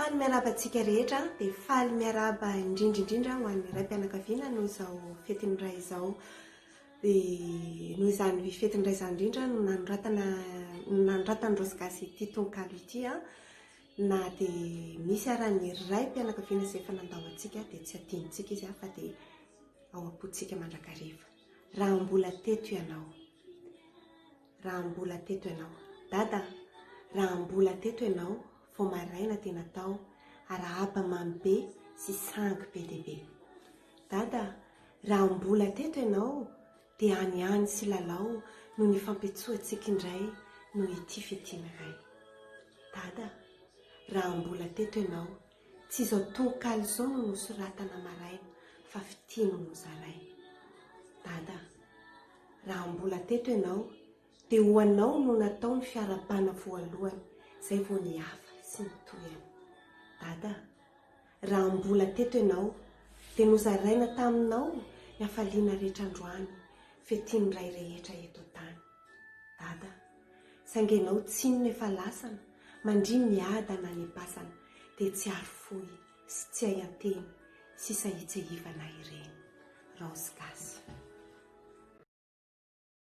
Faly miarahaba antsika rehetra dia faly miarahaba indrindra indrindra ho an'ny raim-pianakaviana noho izao fetin'ny ray izao. Dia noho izany fetin'ny ray izany indrindra no nanoratana nanoratan'i Raozy Gasy ity tononkalo ity na dia misy ara ny raim-pianakaviana izay efa nandao antsika dia tsy adinontsika izy fa dia ao am-pontsika mandrakariva. Raha mbola teto ianao. Raha mbola teto ianao. Dada, raha mbola teto ianao vao maraina dia natao arahaba mamy be sy sangy be dia be. Dada, raha mbola teto ianao dia any any sy lalao no nifampiantsoantsika indray noho ity fitia miray. Dada, raha mbola teto ianao, tsy izao tononkalo izao no nosoratana maraina fa fitia no nozaraina. Dada, Raha mbola teto ianao dia ho anao no natao ny fiarahabana voalohany izay vao ny hafa sy ny tohiny. Dada a! Raha mbola teto ianao dia nozaraina taminao ny hafaliana rehetra androany fetian'ny ray rehetra eto an-tany. Dada a! Saingy ianao tsinona efa lasana, mandria miadana any am-pasana dia tsy ary fohy sy tsy hay an-teny sisa hitsiahivana ireny. Raozy gasy.